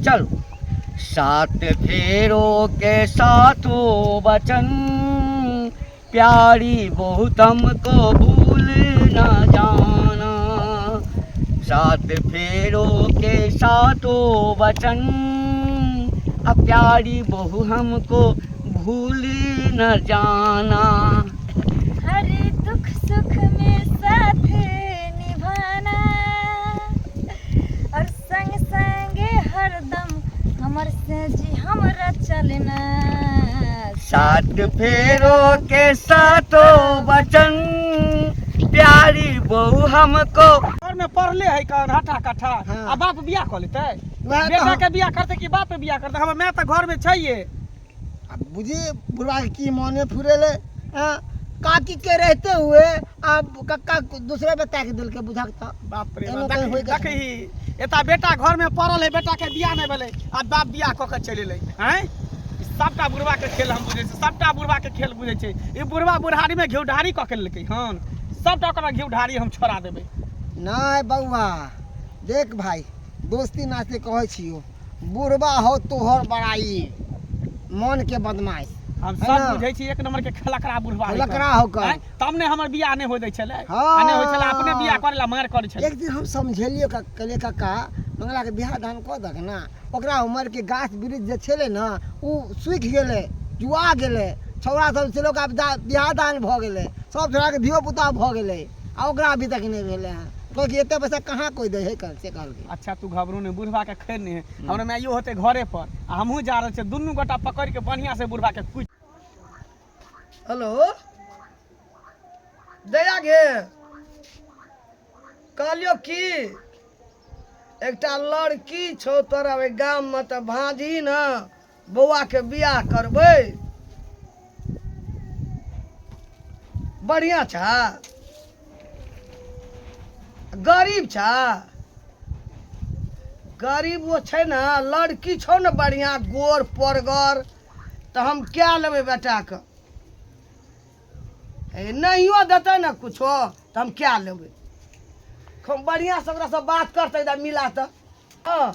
चलो। सात फेरों के सातों वचन, प्यारी बहू तुमको भूल न जाना। सात फेरों के सातों वचन, अब प्यारी बहू हमको भूल न जाना। हर दुख सुख में साथ निभाना और संग संगे हरदम हमर से जी हमरा चलना। सात फेरों के सातों वचन, प्यारी बहू हमको। घर में पढ़ले है कौन हटा कट्ठा। हाँ। आ बाप बियाह कऽ लेतै? वएह तऽ। बेटा के बियाह करतै कि बाप बियाह करतै? हमर माय तऽ घर में छैहे। अब बुझी बुढ़वा के की मन में फुरेले। हाँ, काकी के रहते हुए अब कक्का दूसरे पे ताक दिल के बुझा के। बाप रे एनो बाप, कहीं होई देखी देखी, एता बेटा घर में पड़ल है, बेटा के बियाह नहीं भेलै आ बाप बियाह कऽ के चलि एलै। आँय, ई सबटा बुढ़वा के खेल हम बुझै छी, सबटा बुढ़वा के खेल बुझै छी। ई बुढ़वा बुढ़ारी में घिउ ढारी कऽ के लेलकै हन, सबटा ओकरा घिउ ढारी हम छोड़ा देबै। नहीं बउआ, देख भाई, दोस्ती नाते कहै छियो, बुढ़बा हो तोहर बड़ाई मन के बदमाश। हम है सब ना? बुझै छी, एक नंबर के खलकरा बुढ़वा है। खलकरा होकर। आँय, तब ने हमर बियाह नहि होइ दै छलै। हाँ। आ नहि होइ छलै, अपने बियाह करै ला मारि करै छलै। एक दिन हम समझेलियो, कहलियै कक्का, मंगला के बियाह दान कऽ दक ना, ओकरा उमर के गाछ वृक्ष जे छलै ने ओ सूखि गेलै, जुआ गेलै। छौड़ा सब छलै, ओकरा बियाह दान भऽ गेलै, सब छौड़ाके धियो पुता भऽ गेलै आ ओकरा अभी तक नहि भेलै हँ। कहलकै एते पैसा कहाँ कोइ दै है, से कहलकै। अच्छा तू घबरू नहि, बुढ़वा के खैर नहि है, हमरा माइयो होतै घरे पर आ हमहूँ जा रहल छियै, दुनू गोटा पकड़ि के बढ़िआँ से बुढ़वा के कुटि। हेलो दया गे, कहलियौ की एकटा लड़की छौ तोरा ओहि गाममे, तऽ भाँजी ने बौआके बियाह करबै। बढ़िआँ छा, गरीब छा? गरीब ओ छै ने, लड़की छौ ने बढ़िआँ गोर पोरगर, तऽ हम कए लेबै बेटाके। ए, नहियो देतै ने कुछो तऽ हम कए लेबै। खूब बढ़िआँसँ ओकरासँ बात करतै तऽ मिला तऽ। हँ,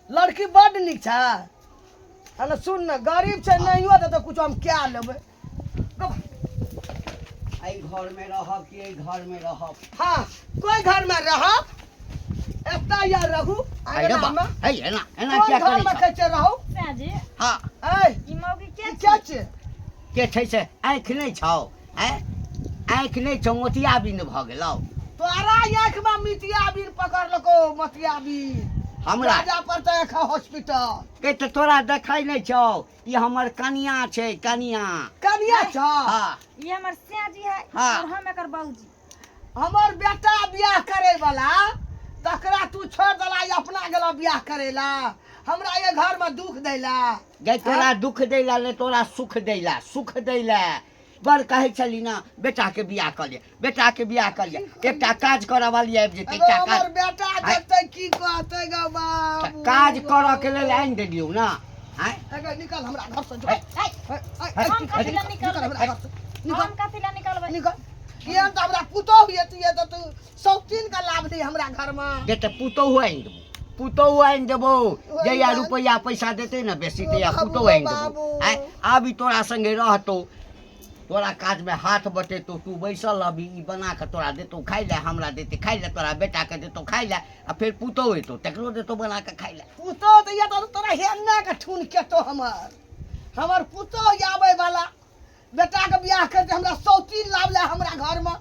लड़की बड्ड नीक छै। अरे सुन ने, गरीब छै, नहियो देतै कुछो हम कए लेबै। एहि घरमे रहब कि एहि घरमे रहब? हाँ, कोई घर में रहब, एतऽ या रहू अरे बा, अंगना में। है एना एना कोन किया घर करै में छौ? कहै छै रहू? साजी। हाँ। ऐ, ई मौगी के ई के छै? के छै से आँखि नहि छौ? आँय, आँखि नहि छौ, मोतियाबिन्द भऽ गेलौ। तोरा आँखि में मितियाबिन पकड़लको, मोतियाबिन। हमरा? राजा पर तऽ एखन हॉस्पिटल। के तऽ तोरा देखै नहि छौ, ई हमर कनिया छै, कनिया। कनिया छौ? हाँ। ई हमर सियाजी है। हाँ। और हम एकर बाबूजी। हमर बेटा बियाह करे वाला तकरा तू छोड़ देला, ई अपना गेला बियाह करेला, हमरा ये घर में दुख देला। गै, तोरा दुख दैला ने, तोरा सुख दैला, सुख दैला। बड़ कहै छली ना, बेटाके बियाह कऽ लिअ, बेटाके बियाह कऽ लिअ, एकटा काज करऽ वाली आबि जेतै। एगो एकटा हमर काज बेटा आँय? देखतै की कहतै गो बाबू। काज करऽ के लेल आनि देलियौ ना? आँय? एगो निकल हमरा घर से, जो। ऐ, ऐ, ऐ, ऐ, हम निकल, कथी ला निकल हमरा घर से, निकल। हम कथी ला निकलबै? निकल। किया तऽ हमरा पुतोहु एती तऽ तू शौकीन के लाभ दी हमरा घर में। गे तऽ पुतोहु आनि देबौ, पुतोहु आनि देबौ। जहिया रुपैआ पैसा देतै ने बेसी तहिया बाबू, पुतोहु आनि देबौ। बाबू। आँय, आब ई तोरा संगे रहतौ, तोरा काजमे हाथ बटेतौ, तू बैसल रहबी, ई बना कऽ तोरा देतौ खाइ लए, हमरा देतै खाइ लए, तोरा बेटाके देतौ खाइ लए, आ फेर पुतोहु एतौ तकरो देतौ बना कऽ खाइ लए। पुतोहु तऽ ये तऽ तोरा हेन्ना के ठून केतौ। हमर हमर पुतोहु आबै वाला बेटा के बियाह करते हमरा शौकीन लावले हमरा घर में।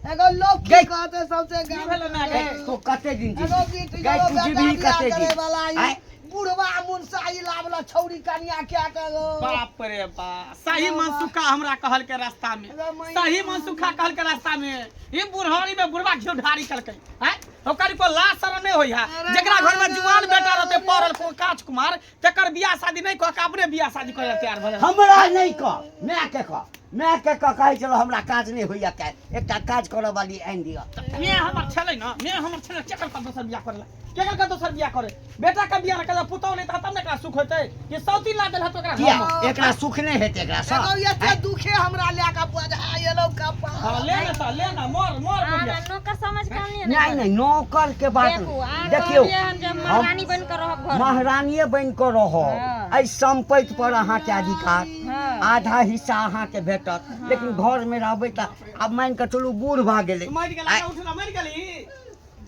एगो लोग की गै। कहते सबसे की भेलै माय गे? तू कते दिन एगो जीबी? बेटी गै, एगो तू बेटा जीबी बियाह कते करे दिन? वाला ई आँय? बुढ़वा मुनसा ई लावला छौरी कनिया क्या करो। बाप रे बाप, सही मनसुखा हमरा कहल के रास्ता में, सही मनसुखा कहल के रास्ता में ई बुढ़ारी में बुढ़वा घिउ ढारी कलकै हैं, ओकर को लाज शरम नहीं होई है। जेकरा घर में जुआन बेटा रहते पड़ल को काच कुमार, तकर बियाह शादी नहीं कह के अपने बियाह शादी करे तैयार भऽ हमरा नहीं कह, माय के कह। मायके कहै छलहुँ हमरा काज नहि होइए काल्हि, एकटा काज करऽ वाली आनि दिअ। मैं हमर छलै ना, मैं हमर छलै, केकर का दोसर बियाह करला, केकर का दोसर बियाह करे? बेटा का बियाह रखला, पुतौ नहीं था तब ने एकरा सुख होतै। कि सौती ला देल हतो एकरा किया घर में। एकरा सुख नहि हेतै एकरा सँ? एगो एते दुखे हमरा लए कऽ बजा एलौ कपार। हाँ, ले ना ता, ले ना, मर मर अहाँ बुढ़िया। हमरा नौकर समझ के आनलियै नहि नहि, नौकर के बात देखू, अहाँ देखियौ, कहलियै हन जे हम हम महारानी बनि कऽ रहब घर में। महारानिये बनि कऽ रहब। हँ। एहि सम्पत्ति पर अहाँके अधिकार, हँ। आधा हिस्सा अहाँके भेटत, लेकिन घर मे रहबै तऽ आब मानि कऽ चलू बूढ़ भऽ गेलै। मरि गेला, उठ ना, मरि गेली।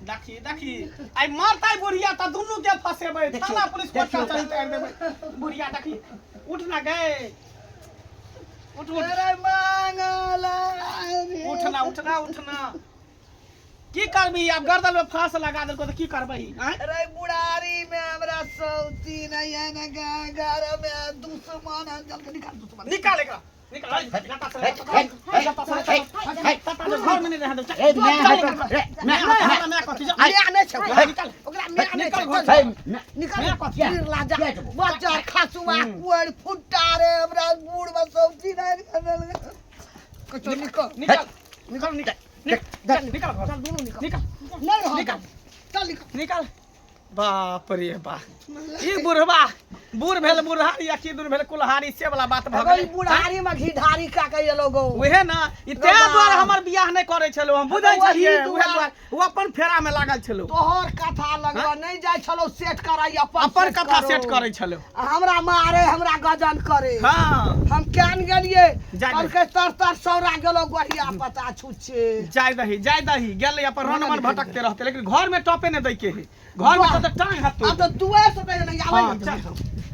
देखी देखी, आइ मरतै बुढ़िया तऽ दुनू के फसेबै, देखियौ, थाना पुलिस कोर्ट देखियौ। कचहरी उतारि देबै। बुढ़िया देखी, उठ ना गए, उठ उठ। अरे मांगला रे। उठ ना, उठ ना, उठ ना। की करबी आब? गर्दन में फांस लगा देलको तऽ की करबही आँय? अरे बुढ़ारी में हमरा सौती नहीं है ना, घर में दुश्मन है। चल के निकाल दुश्मन, निकाल एकरा, निकाल। लता से, लता से, लता से, घर में नहीं रह दे। ए, मैं हटो, रे, मैं नहीं, हमरा मैं कथी जा। माय नहीं छै ओकरा। निकाल। ओकरा माय नहीं निकाल छै। घर चल, हे, मैं- निकाल। माय कथी? गिर ला जा। किया जेबो? बच्चा खसुआ कुअर फुट्टा रे, हमरा बूढ़ में सौती नहीं कचो। निकल। निकाल निकाल निकाल निकाल निकाल घर। चल दुनू निकल। निकाल। नहीं रह। निकाल। चल निकल। निकाल। बाप रे बाप, ई बुढ़वा बूढ़ भेल बुढ़हारी आ की दूर भेल कुल्हारी, से वाला बात भऽ एगो ई गेलै। बुढ़ारी में घी ढारी का के एलो गो। उहे ना, ई तें दुआरे हमर बियाह नहि करै छलौ, हम बुझै वही छलियै। उहे दुआरे। दुआरे ओ अपन फेरा में लागल छलौ। तोहर कथा लगवा नहीं जाइ छलो सेट कराई, अपन अपन सेट कथा करो। सेट करै छलौ। आ हमरा मारे, हमरा गजन करे। हँ। हम केन गेलिए? जाय दही। कहलकै तर तर सौरा गेलो गोढ़िया पता छुच्छे। जाय दही, जाय दही, गेलै अपन रन मन भटकते रहते, लेकिन घर में टपे नहि दै के है। घर में तऽ टांग हाथ आब तऽ दुआर से पहिले नहीं आबै। हँ, चल।